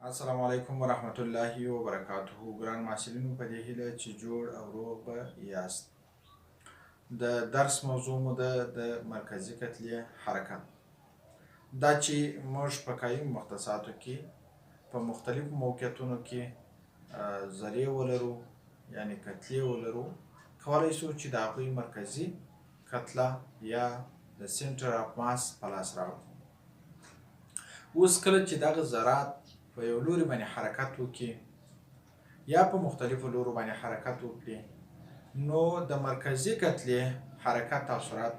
السلام علیکم ورحمت الله وبرکاته ګران محصلینو، په دې هیله چې جوړ او روغ به یاست. د درس موضوع مو ده د مرکزي کتلې حرکت. دا چې موږ په قایم مختصاتو کې په مختلفو موقعیتونو کې ذرې ولرو، یعنی کتلې ولرو، کولی شو چې د هغوی مرکزي کتله یا د center of mass په لاس راوړو. اوس کله چې دغه ذرات په یو لوري باندې حرکت وکړي یا په مختلفو لورو باندې حرکت وکړي، نو د مرکزي کتلې حرکت او سرعت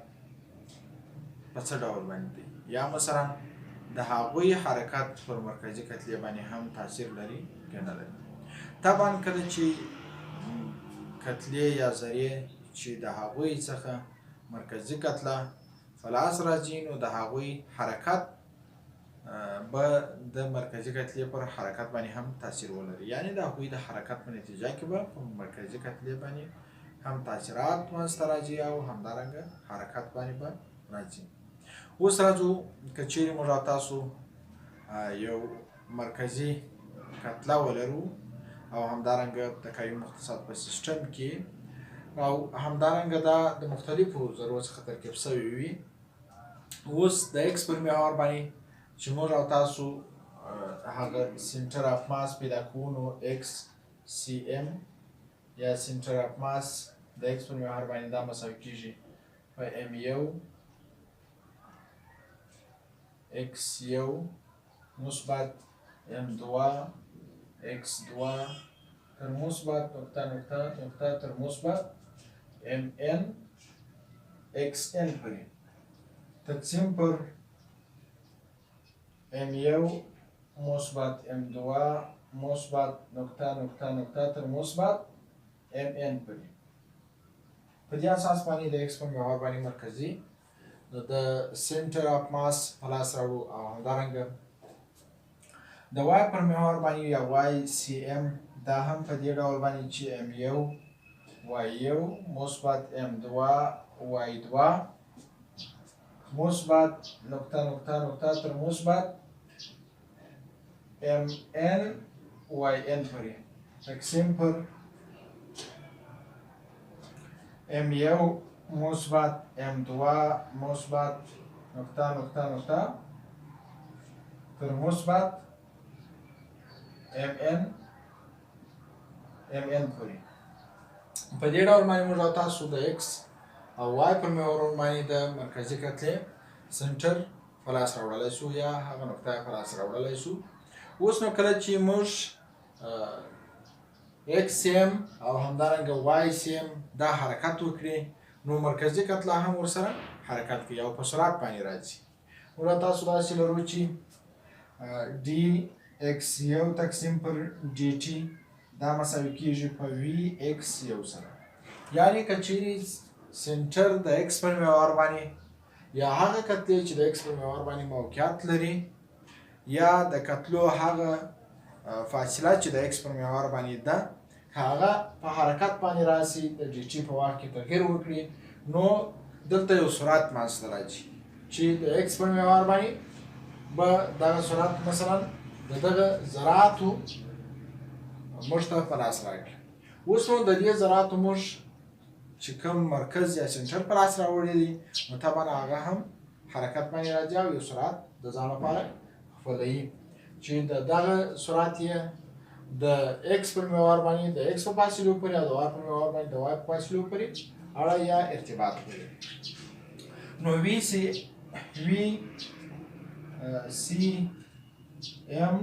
په څه ډول باندې دی، یا مثلا د هغوی حرکت پر مرکزي کتلې باندې هم تاثیر لري که نه لري. طبعا کله چې کتلې یا ذرې چې د هغوی څخه مرکزي کتله په لاس راځي، نو د هغوی حرکت به د مرکزي کتلې پر حرکت باندې هم تاثیر ولري، یعنی د هغوی د حرکت په نتیجه کې به په مرکزي کتلې باندې هم تاثیرات منځته راځي او همدارنګه حرکت باندې به راځي. اوس راځو که چیرې موږ تاسو یو مرکزي کتله ولرو او همدارنګه د قوي مختصات په سیستم کې او همدارنګه دا د مختلفو ذرو څخه ترکیب شوی وي، اوس د ایکس پر محور باندې چې موږ او تاسو هغه center of mass پیدا کوو، نو ایکس سی ام یا center of mass د ایکس پر محور باندې دا مساوي کیږي په ام یو ایکس یو مثبت ام دوه ایکس دوه تر مثبت نقطه نقطه نقطه تر مثبت ام ان ایکس ان پورې تقسیم پر ام یو مثبت ام دوه مثبت نقطه نقطه نقطه تر مثبت ام ان پورې. په دې اساس باندې د ایکس په محور باندې مرکزي د center of mass په لاس راوړو او همدارنګه د وای پر محور باندې یا وای سی ام دا هم په دې ډول باندې چې ام یو وای یو مثبت ام دوه وای دوه مثبت نقطه نقطه نقطه تر مثبت ام ان وای ان پورې تقسیم پر ام یو مثبت ام دوه مثبت نقطه نقطه نقطه تر مثبت ام ان ام ان پورې. په دې ډول باندې موږ تاسو د ایکس او وای پر محورونو باندې د مرکزي کتلې center په لاس راوړلی شو یا هغه نقطه په لاس راوړلی شو. اوس نو کله چې موږ ایکس ام او همدارنګه وای سی ام دا حرکت وکړي، نو مرکزي کتله هم ورسره حرکت کوي او په سرعت باندې راځي. موږ تاسو داسې لرو چې ډي ایکس یو تقسیم پر ډي ټي دا مساوي کیږي په وی ایکس یو سره، یعنی که چیرې center د ایکس پر محور باندې یا هغه کتلې چې د ایکس پر محور باندې موقعیت لري یا د کتلو هغه فاصله چې د ایکس پر محور باندې ده، هغه په حرکت باندې راسي، د ډي ټي په وخت کې تغییر وکړي، نو دلته یو سرعت منځته راځي چې د ایکس پر محور باندې به دغه سرعت مثلا د دغه ذراتو موږ ته په لاس راکړي. اوس نو د دې ذراتو موږ چې کوم مرکز یا center په لاس راوړی دی، نو طبعا هغه هم حرکت باندې راځي او یو سرعت د ځان لپاره خپلوي چې د دغه سرعت یې د ایکس پر محور باندې د ایکس په فاصلو پورې او د وای پر محور باندې د وای په فاصلو پورې اړه یا ارتباط لري. نو وی سی وی سی ام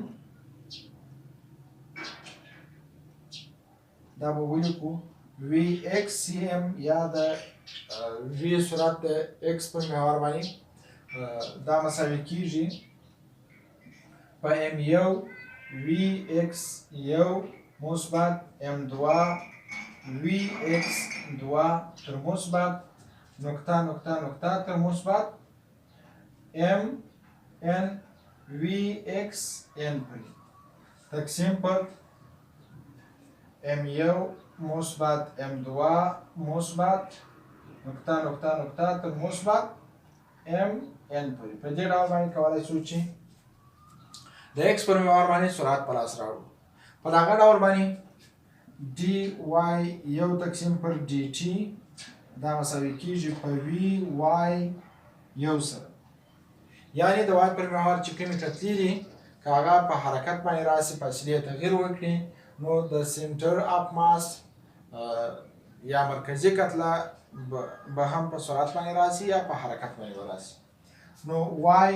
دا به ولیکو وی ایکس سی ام یا د وی سرعت د ایکس پر محور باندې دا مساوي کیږي په ام یو وی ایکس یو مثبت ام دوه وی ایکس دوه تر مثبت نقطه نقطه نقطه تر مثبت ام ان وی ایکس ان پورې تقسیم پر ام یو مثبت ام دوه مثبت نقطه نقطه نقطه تر مثبت ام ان پورې. په دې ډول باندې کولی شو چې د د ایکس پر محور باندې سرعت په لاس راوړو. په دغه ډول باندې ډي وای یو تقسیم پر ډي ټي دا مساوي کیږي په وی وای یو سره، یعنی د وای پر محور چې کومې کتلې دي که هغه په حرکت باندې راسي، فاصلې تغییر وکړي، نو د سنټر اف ماس یا مرکزي کتله به هم په سرعت باندې راسي یا په حرکت باندې به راسي. نو وای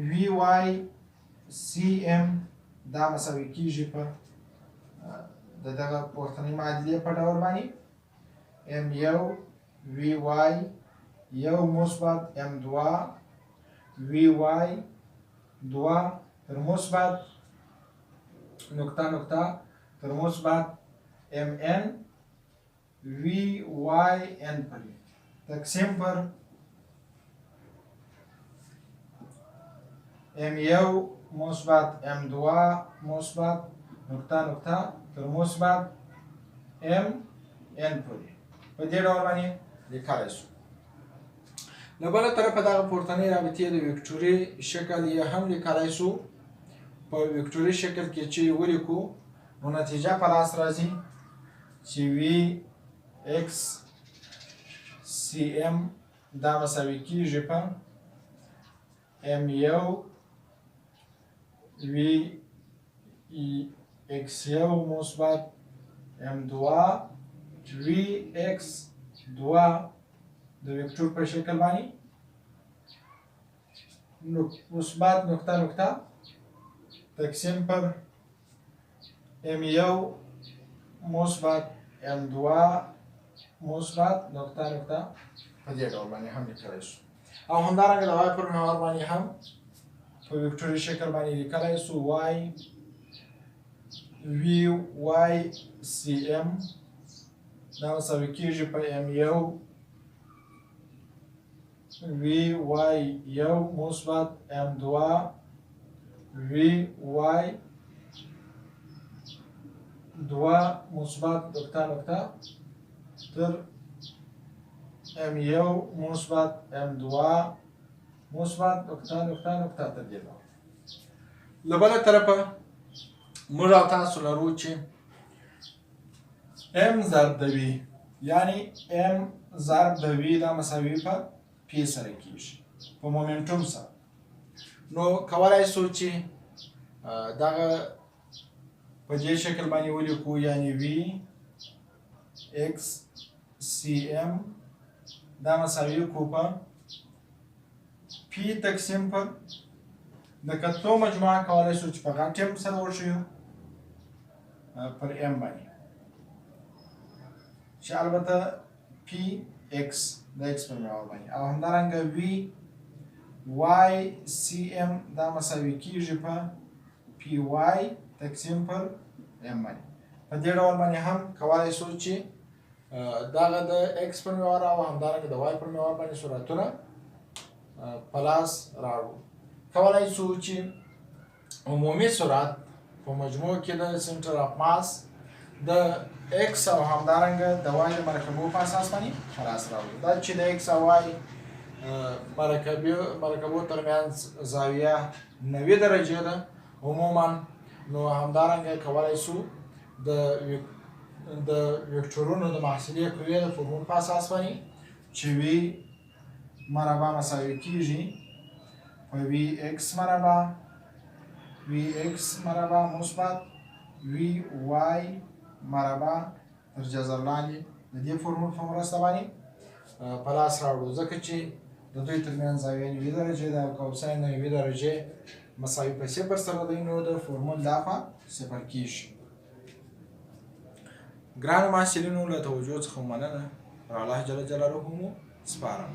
وی وای سی ام دا مساوي کیږي په د دغه پورتنۍ معادلې په ډول باندې ام یو وی وای یو مثبت ام دوه وی وای دوه تر مثبت نقطه نقطه تر مثبت ام ان وی وای ان پورې تقسیم پر ام یو مثبت ام دوه مثبت نقطه نقطه تر مثبت ام ان پورې په دې ډول باندې لیکلی شو. له بله طرفه دغه پورتنۍ رابطې د وکټوري شکل یې هم لیکلی شو. په وکټوري شکل کې چې ولیکو نو نتیجه په لاس راځي چې وی ایکس سی ام دا مساوي کیږي په ام یو وی ایکس یو مثبت ام دوه وی ایکس دوه د وکټور په شکل باندې مثبت نقطه نقطه تقسیم پر ام یو مثبت ام دوه مثبت نقطه نقطه په دې ډول باندې هم لیکلی شو. او همدارنګه د وای پر محور باندې هم په وکټوري شکل باندې لیکلی شو وای وی وای سی ام دا مساوي کیږي په ام یو وی وای یو مثبت ام دوه وی وای دوه مثبت نقطه نقطه تر ام یو مثبت ام دوه مثبت نقطه نقطه نقطه تر دې ډول. له بله طرفه موږ او تاسو لرو چې ام ضرب د وی، یعنی ام ضرب د وی دا مساوي په پی سره کیږي په مومنټوم سره. نو کولای شو چې دغه په دې شکل باندې ولیکو، یعنی وی ایکس سی ام دا مساوي کو په پی تقسیم پر د کتلو مجموعه کولای شو چې په غټ ام سره وښیو پر ام باندې، چې البته پی ایکس د ایکس پر محور باندې. او همدارنګه وی وای سی ام دا مساوي کیږي په پی وای تقسیم پر ام باندې. په دې ډول باندې هم کولای شو چې دغه د ایکس پر محور او همدارنګه د وای پر محور باندې سرعتونه په لاس راوړو. کولای شو چې عمومي سرعت په مجموع کې د سنټر اف ماس د ایکس او همدارنګه د وای د مرکبو په اساس باندې په لاس راوړو. دا چې د ایکس او وای مرکبو ترمنځ زاویه 90 درجې ده عموما، نو همدارنګه کولای شو د وکټورونو د محصلې قوې د فورمول په اساس باندې چې وی مربع مساوي کیږي په وی ایکس مربع وی ایکس مربع مثبت وی وای مربع تر جذر لاندې د دې فورمول په مرسته باندې په لاس راوړو، ځکه چې د دوی ترمنځ زاویه 90 درجې ده او کوساین 90 درجې مساوي په صفر سره دی، نو د فورمول دا خوا صفر کیږي. ګرانو محصلینو له توجه څخه مننه، پر الله جل جلاله مو سپارم.